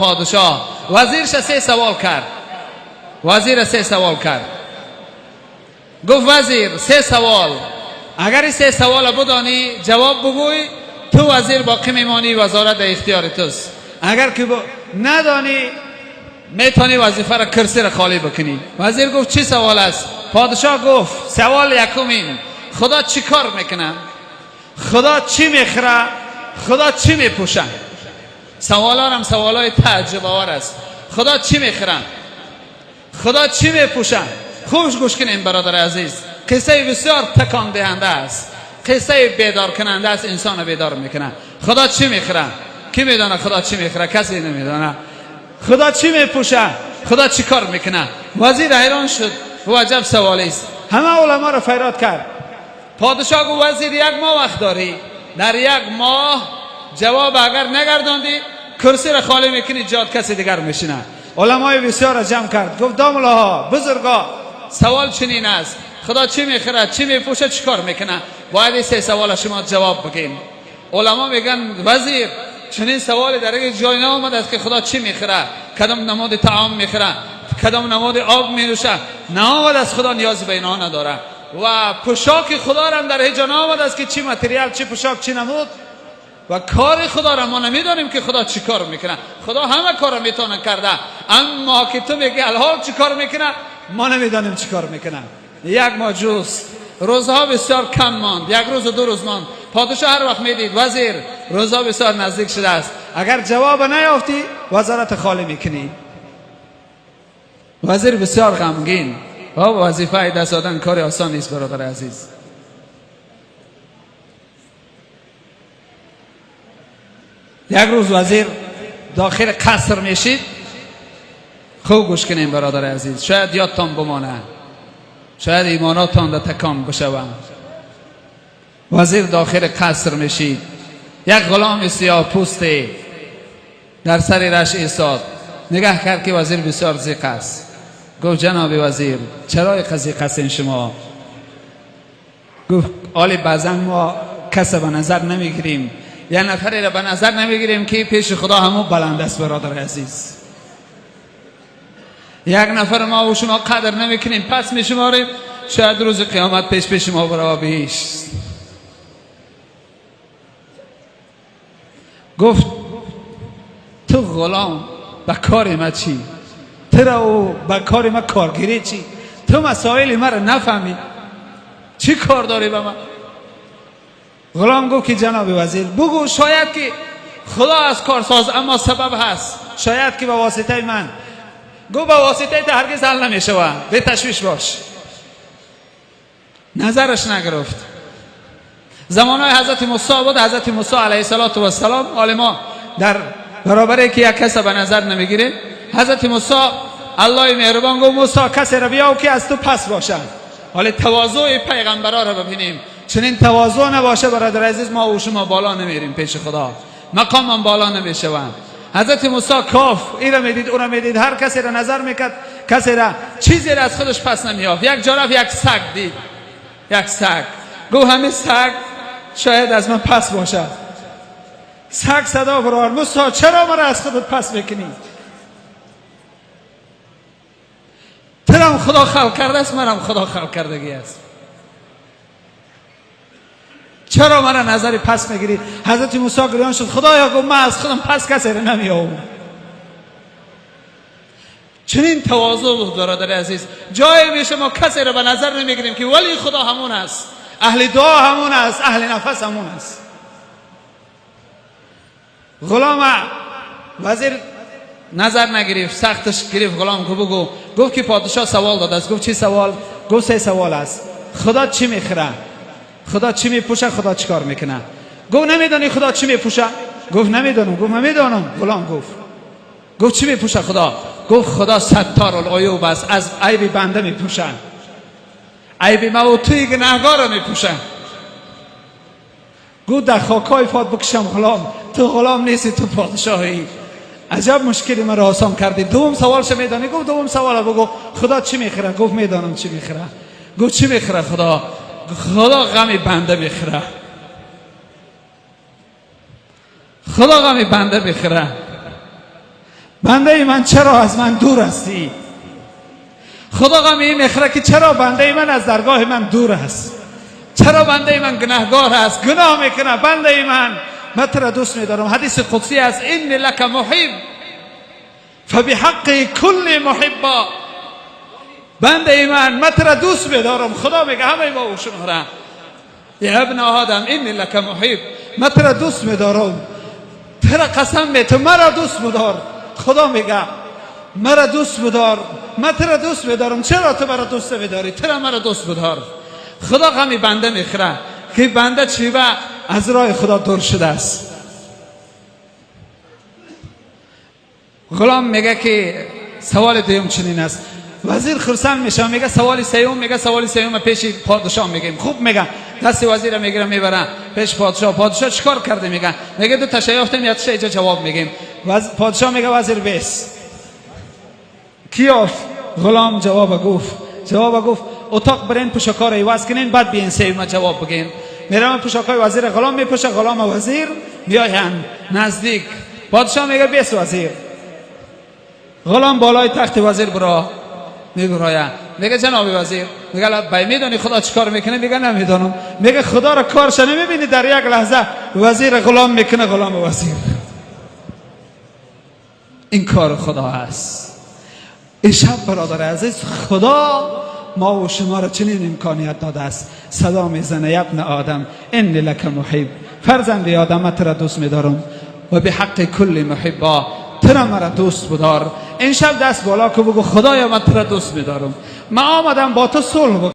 پادشاه وزیرش سه سوال کرد. وزیر سه سوال کرد. گفت وزیر سه سوال، اگر سه سوال بدانی جواب بگوی تو وزیر باقی میمانی، وزارت در اختیار توست. اگر که ندانی میتونی وظیفه را کرسی را خالی بکنی. وزیر گفت چی سوال است؟ پادشاه گفت سوال یکمین، خدا چی کار میکنه؟ خدا چی میخوره؟ خدا چی میپوشه؟ سوالا هم سوالای تعجب آور است. خدا چی میخوره؟ خدا چی میپوشه؟ خوش گوش کنیم برادر عزیز، قصه بسیار تکان دهنده است، قصه بیدار کننده است، انسان بیدار میکنه. خدا چی میخوره؟ کی میدانه خدا چی میخوره؟ کسی نمیدانه. خدا چی میپوشه؟ خدا چی کار میکنه؟ وزیر حیران شد، و عجب سوالی است. همه علما را فریاد کرد. پادشاه گفت وزیر یک ماه وقت داری، در یک ماه جواب اگر نگرداندی کرسی را خالی میکنی، جات کسی دیگر میشینه. علمای بسیار را جمع کرد، گفت داملاها بزرگا سوال چنین است، خدا چی میخوره، چی میپوشه، چی کار میکنه؟ باید این سه سوال شما جواب بگین. علما میگن وزیر چنین سوالی در یک جای نامد است که خدا چی میخوره، کدام نماد طعام میخوره، کدام نماد آب مینوشه، نامد از خدا نیاز به اینها نداره. و پوشاک خدا را هم در هیچ جا نامد است که چی متریال، چی پوشاک، چی نمود. و کار خدا را ما نمیدانیم که خدا چی کار میکنه. خدا همه کار را میتونه کرده، اما که تو میگی الحال چی کار میکنه ما نمیدانیم چی کار میکنه. یک ماه جوست، روزها بسیار کم ماند، یک روز و دو روز ماند. پادشاه هر وقت میدید وزیر روزها بسیار نزدیک شده است، اگر جواب نیافتی وزارت خالی میکنی. وزیر بسیار غمگین، وظیفه دست دادن کار آسان نیست برادر عزیز. یک روز وزیر داخل قصر میشید. خوب گوش کنیم برادر عزیز، شاید یادتان بمانه، شاید ایماناتان در تکان بشوند. وزیر داخل قصر میشید، یک غلام سیاه پوست در سر رش ایستاد. نگاه کرد که وزیر بسیار زیق است. گفت جناب وزیر چرا اینقدر زیق هستین شما؟ گفت آلی بعضا ما کس به نظر نمیگیریم، یه نفری را به نظر نمیگیریم که پیش خدا همون بلند است. برادر عزیز یک نفر ما و شما قدر نمیکنیم، پس میشماریم، شاید روز قیامت پیش پیش ما برای بهشت. گفت تو غلام به کار ما چی؟ تو را او به کار ما کارگیری چی؟ تو مسائل ما را نفهمی، چی کار داری به ما؟ غلام گفت که جناب وزیر بگو شاید که خدا از کارساز اما سبب هست، شاید که به واسطه من. گفت به واسطه تو هرگز حل نمیشوه، به تشویش باش. نظرش نگرفت. زمانهای حضرت موسی بود، حضرت موسی علیه السلام حال ما در برابر که یک کس به نظر نمیگیره، حضرت موسی الله مهربان گفت موسی کسی را بیاو که از تو پس باشه. حال تواضع پیغمبرا را ببینیم، چنین تواضع نباشه برادر عزیز ما و شما بالا نمیریم پیش خدا، مقامم بالا نمیشوم. حضرت موسی کاف این را میدید او را میدید، هر کسی را نظر میکرد، کسی را چیزی را از خودش پس نمیافت. یک جا رفت یک سگ دید، یک سگ، گفت همین سگ شاید از من پس باشه. سگ صدا برآورد موسی چرا مرا از خودت پس میکنی؟ ترم خدا خلق کرده است، مرم خدا خلق کردگی است، چرا مرا نظری پس میگیری؟ حضرت موسی گریان شد، خدایا گفت من از خودم پس کسی را نمیآورم. چنین تواضع بود برادر عزیز. جایی میشه ما کسی را به نظر نمیگیریم که ولی خدا همون است، اهل دعا همون است، اهل نفس همون است. غلام وزیر نظر نگرفت، سختش گرفت. غلام گفت بگو. گفت که پادشاه سوال داد است. گفت چی سوال؟ گفت سه سوال است. خدا چی میخوره؟ خدا چی میپوشه؟ خدا چی کار میکنه؟ گفت نمیدانی خدا چی میپوشه؟ گفت نمیدانم. گفت من میدانم. غلام گفت. گفت چی میپوشه خدا؟ گفت خدا ستار العیوب است، از عیب بنده میپوشه، عیب ما و توی گناهگار را میپوشه. گفت در خاکای پاد بکشم غلام، تو غلام نیستی، تو پادشاهی. عجب مشکلی من را آسان کردی. دوم سوالش میدانی؟ گفت دوم سوال بگو. خدا چی میخوره؟ گفت میدانم چی میخوره. گفت چی میخوره خدا؟ خدا غم بنده میخوره، خدا غم بنده میخوره. بنده من چرا از من دور هستی؟ خدا غمی میخوره که چرا بنده من از درگاه من دور است، چرا بنده من گناهگار است، گناه میکنه. بنده من، من تو را دوست میدارم. حدیث قدسی است، إني لك محب فبحق كل محبا. بنده من، من تو را دوست میدارم. خدا میگه همه ما و شما را، يا ابن آدم إني لك محب، من تو را دوست میدارم، تو را قسم می تو مرا دوست بدار. خدا میگه مرا دوست بدار، من تو را دوست میدارم، چرا تو مرا دوست نمیداری؟ تو را مرا دوست بدار. خدا غمی بنده میخوره که بنده چیبه از راه خدا دور شده است. غلام میگه که سوال دوم چنین است. وزیر خرسند میشه، میگه سوال سوم، میگه سوال سوم پیش پادشاه میگیم. خوب میگه، دست وزیر میگیره میبره پیش پادشاه. پادشاه چیکار کرده؟ میگه، میگه دو تا یافتم، یک تا اینجا جواب میگیم. پادشاه میگه وزیر بیس کی یافت؟ غلام جواب گفت، جواب گفت اتاق برین پوشاکا رو عوض کنین، بعد بیاین سوم جواب بگین. میرم پوشاکای وزیر غلام میپوشه، غلام وزیر میاین نزدیک. پادشاه میگه بیس وزیر. غلام بالای تخت وزیر برا میبراید، میگه جناب وزیر، میگه بای میدونی خدا چیکار میکنه؟ میگه نمیدونم. میگه خدا را کارش نمیبینی؟ در یک لحظه وزیر غلام میکنه غلام وزیر. این کار خدا است. این شب برادر عزیز، خدا ما و شما را چنین امکانیت داده است. صدا میزنه ابن آدم إني لك محب، فرزند آدم تو را دوست میدارم و به حق کل محبا، تو را مرا دوست بدار. این شب دست بالا که بگو خدایا من تو را دوست میدارم، من آمدم با تو صلح بکنم.